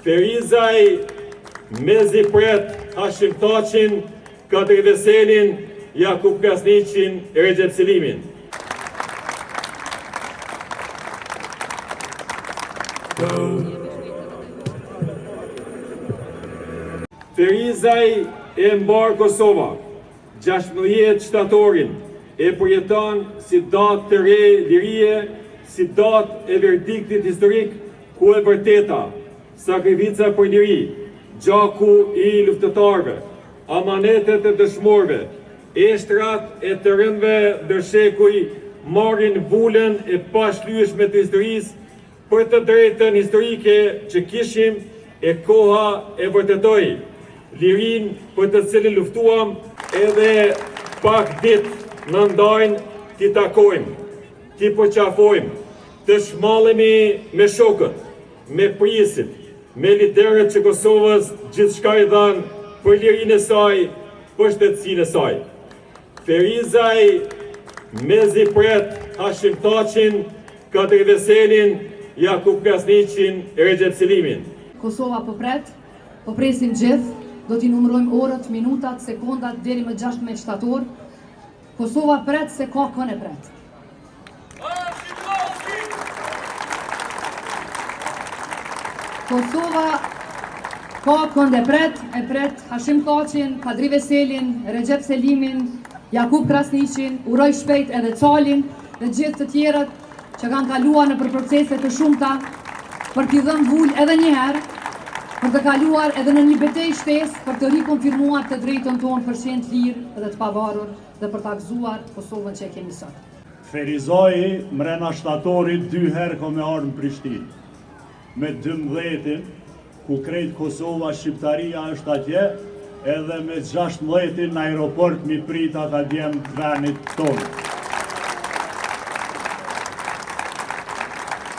Ferizaj mezi pret Hashim Thaçin, Kadri Veselin, Jakup Krasniqin e Rexhep Selimin. Ferizaj e mbarë Kosova, 16 shtatorin e përjeton si datë të re lirie, si datë e verdiktit historik ku e vërteta, sakrifica për liri, gjaku i luftëtarëve, amanetet e dëshmorëve, eshtrat e të rënëve ndër shekuj marrin vulën e pashlyeshme të historisë për të drejtën historike që kishim e koha e vërtetoi, lirinë për të cilën luftuam edhe pak ditë na ndajnë t'i takojmë, t'i përqafojmë, të çmallemi me shokët, me prijësit, me liderët që Kosovës gjithçka i dhanë për lirinë e saj, për shtetësinë e saj. Ferizaj mezi pret Hashim Thaçin, Kadri Veselin, Jakup Krasniqin e Rexhep Selimin. Kosova po pret, po presim gjithë, do t'i numërojmë orët, minutat, sekondat deri më 16 shtator. Kosova pret se ka kënd e pret. Kosova ka kënd e pret, e pret Hashim Thaçin, Kadri Veselin, Rexhep Selimin, Jakup Krasniqin, uroj shpejt edhe Calin dhe gjithë të tjerët që kanë kaluar nëpër procese të shumta për t'i dhënë vulë edhe një herë, për të kaluar edhe në një betejë shtesë për të rikonfirmuar të drejtën tonë për qenë të lirë dhe të pavarur dhe për ta gëzuar Kosovën që e kemi sot. Ferizaji mrena shtatorit dy herë ka me ardhë në Prishtinë. Me 12-in, ku krejt Kosova, Shqiptaria është atje, edhe me 16-in në aeroport mi prit ata djem të venit tonë.